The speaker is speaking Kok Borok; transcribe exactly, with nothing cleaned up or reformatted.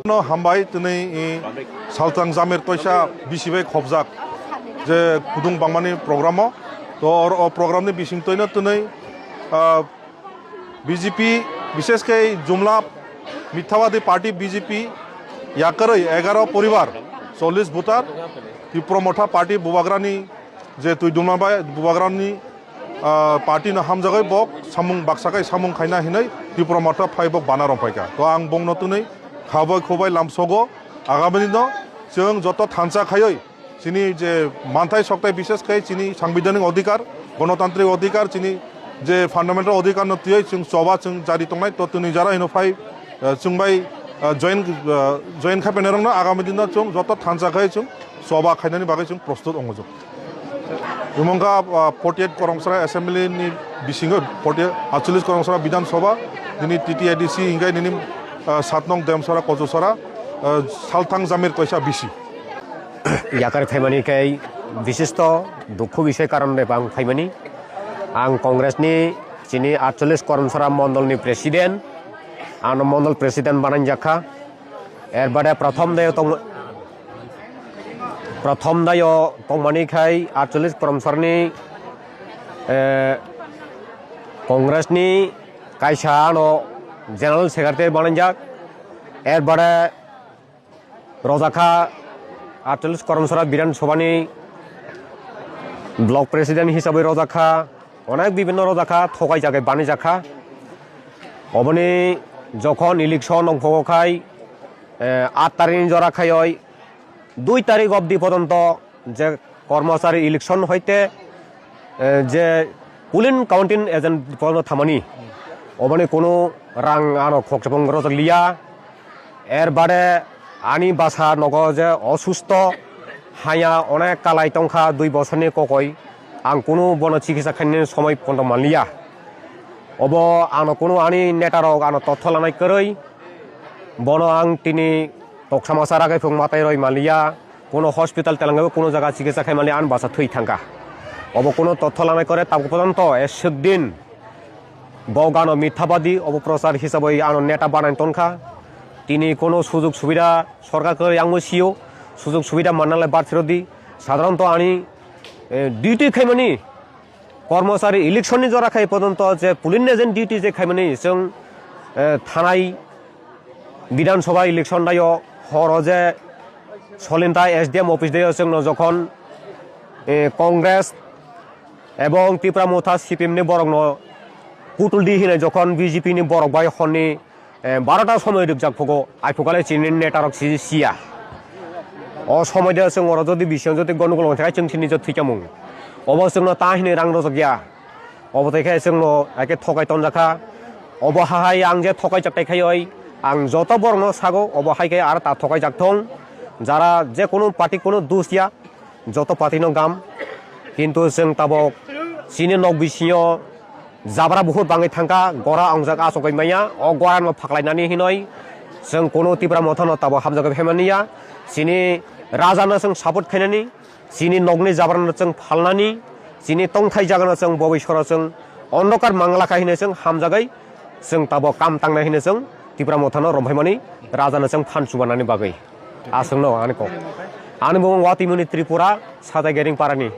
No hambai tini, i, Saltang Jamir Toisa bisi bai khobjak je kudung bangmani program o. To or o program ni bising toino tini, ah, B J P, bishesh khe Jumla Mithabadi Party B J P yakarwi egaro poribar, chollish voter, Tipra Motha Party Bubagrani je twi dumla bai Bubagrani, ah, party no hamjagwi bok samung baksa khai samung khaina hinwi Tipra Motha phai bok bana rong phaikha. To ang bongno twnwi khabai khubai lamsogo, agami dino chwng joto thansa khaiwi chini je manthai sokthai, bishesh khai chini sangbidhanik odhikar, gonotantrik odhikar, chini je fundamental odhikar no twiwi chwng choba chwng jari tongnai, to twnwi jara hino phai, eh, chwng bai, eh, join, eh, join khai painai rokno agami dino chwng joto thansa khai chwng choba khainani bagwi chwng prostut wngo chwng. Imongkha, ah, forty eight Koromsara Assembly ni bisingo forty eight, aatcholish Koromsara Bidhan Sabha, nini T T A D C hingai nini, ah, saat nong Demsara, Kojosara, ah, Salthang Jamir Toisa bisi. Yakar phaimani khe bishisto dukhu bisai karon bai ang phaimani. Ang Congress ni chini aatcholish Koromsara Mondol ni President, ano Mondol President bananjakha. Erbade prothom dayo tong, prothom dayo tongmani khai aatcholish Koromsarni, eh, Congress ni kaisa ano General Secretary bananjak. Erbade rojakha aatcholish Koromsara Bidhan Sabhani Block President hisabwi rojakha, onek bibhinno rojakha, thokai jagai bani jakha. Oboni jokhon election ongphogo khai, eh, aat tarikni jora khaioi dui tarik obdi pojonto je kormochari election hoite, eh, je polling counting agent pono thamani, oboni kunu rang ano khokchapung rojak liya. Erbade ani basa nogo je osusto haya onek kalai tongkha dui bosorni kokoi, ang kunu bono chikitsa khainani somoi pono manliya. Obo ano kunu ani netarok ano totho lanai kwrwi, bono ang tini toksa masa ragai phung matai roi manliya. Kuno hospital telangaibo kuno jaga chikitsa khaimani ani basa thwi thangkha. Obo kuno totho lanai kore tabuk pojonto eswk din bo gano mithabadi obo prochar hisabwi ano neta banai tonkha. Tini kuno sujug subida sorkar kore yangbo sio, sujug subida mannalai barsiro di. Sadharanto ani, eh, duty khaimani kormochari election ni jora khai pojonto je polling agent duty je khaimani chwng, eh, thanai Bidhan Sabha election dayo horo je Solinta S D M office dayo chwngno jokhon, eh, Congress ebong Tipra Motha C P M ni borokno kutul di hinai jokhon B J P ni borok bai honni, eh, barota somoi rwkjak phugo, aiphukalai chini netarok si siya. O somoi de chwng oro jodi bising jodi gondogol wngkha chwng sini jot thwikamung. Obo chwngno ta hinwi rang rojak ya. Obo tei khe chwngno haikhe thokai tonjakha. Obo hahai ang je thokai chaktai khaioi, ang joto borokno sago, obo haikhe aro ta thokai jak thung. Jara je kunu party kunu dus ya, joto party no gam. Kintu chwng tabok chini nok bisingo jabra buhur bangwi thangkha, gora ongjak achugwi manya, o gora no phaklainani hinoi chwng kunu Tipra Motha no tabok hamjagwi phaimani ya. Chini raja no chwng support khainani, chini nokni jabra no chwng phalnani, chini tongthai jaga no chwng bobisoro chwng ondokar mangla kha hinwi chwng hamjagwi chwng tabok kam tangnai hinwi chwng Tipra Motha no romphaimani raja no chwng phan chubanani bagwi. Aswkno ani kok. Ani bumung Watimuni Tripura, Sajai Gering parani.